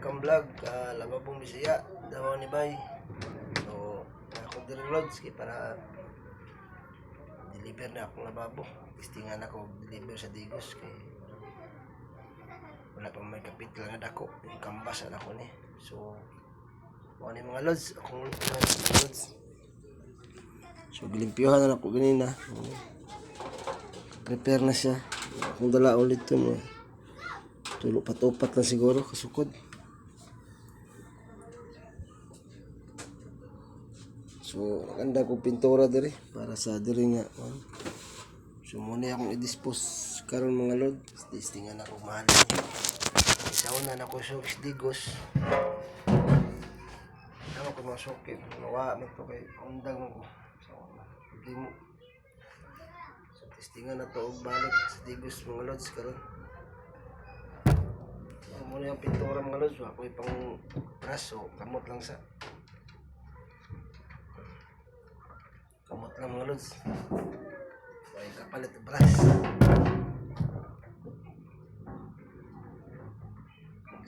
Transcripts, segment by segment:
welcome vlog, lababong Bisaya, daw ni Bay. So, ako din loads para deliver na akong lababo. Istingan ako deliver sa Digos kay wala pang may kapit lang na ako. Ikambasan ako ni. So, mga ni mga loads, akong loads. So, gilimpyohan na ako ganina. Prepare na siya. Akong dala ulit ito mo. Tulo patupat na siguro kasukod. So, ganda ko pintura diri para sa diri nga. So, muna akong i-dispose karon mga lord. Tistingan ako mahal. Isauna na ko sa Digos. Ano ko masukit. Nawa man to kay undang mo. So, hindi mo. So, tistingan na to og balik sa Digos mga lords karon. Muna yung pintura mga lods, ako pang braso, kamot lang sa kamot lang mga lods, ay kapalit ng bras.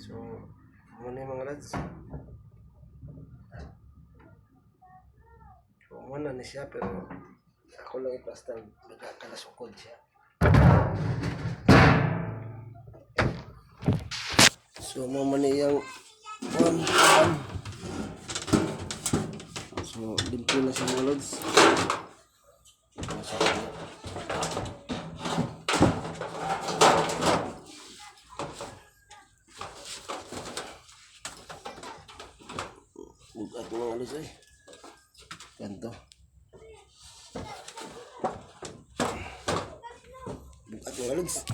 So muna yung mga lods, so muna na siya pero ako lang iplastar kalasukod siya. So, mamani yung so, limpyo na siya mga lods. Bukat mga lods ay. Ganto. Bukat mga lods.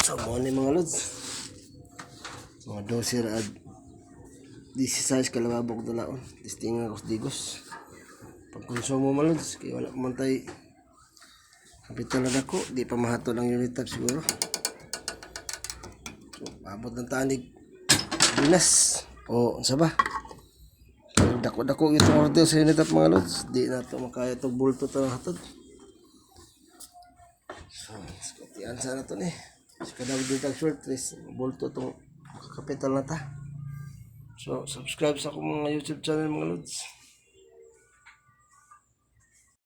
So, mga mga lods, mga 12 at 16 kalababok dalaon. Tistingan ako sa Digos. Pagkonsumo mga lods, kaya wala pamantay kapital na dako. Di pa mahato lang unit tab siguro. So, paabot ng tanig dinas. O, sa ba? Dako-dako itong order sa unit tab mga lods. Di na ito makaya itong bulto ito ng hatod. So, skatian sana ito ni. So, kadang dito short list, bulto itong kapital na ta. So, subscribe sa akong mga YouTube channel mga lods.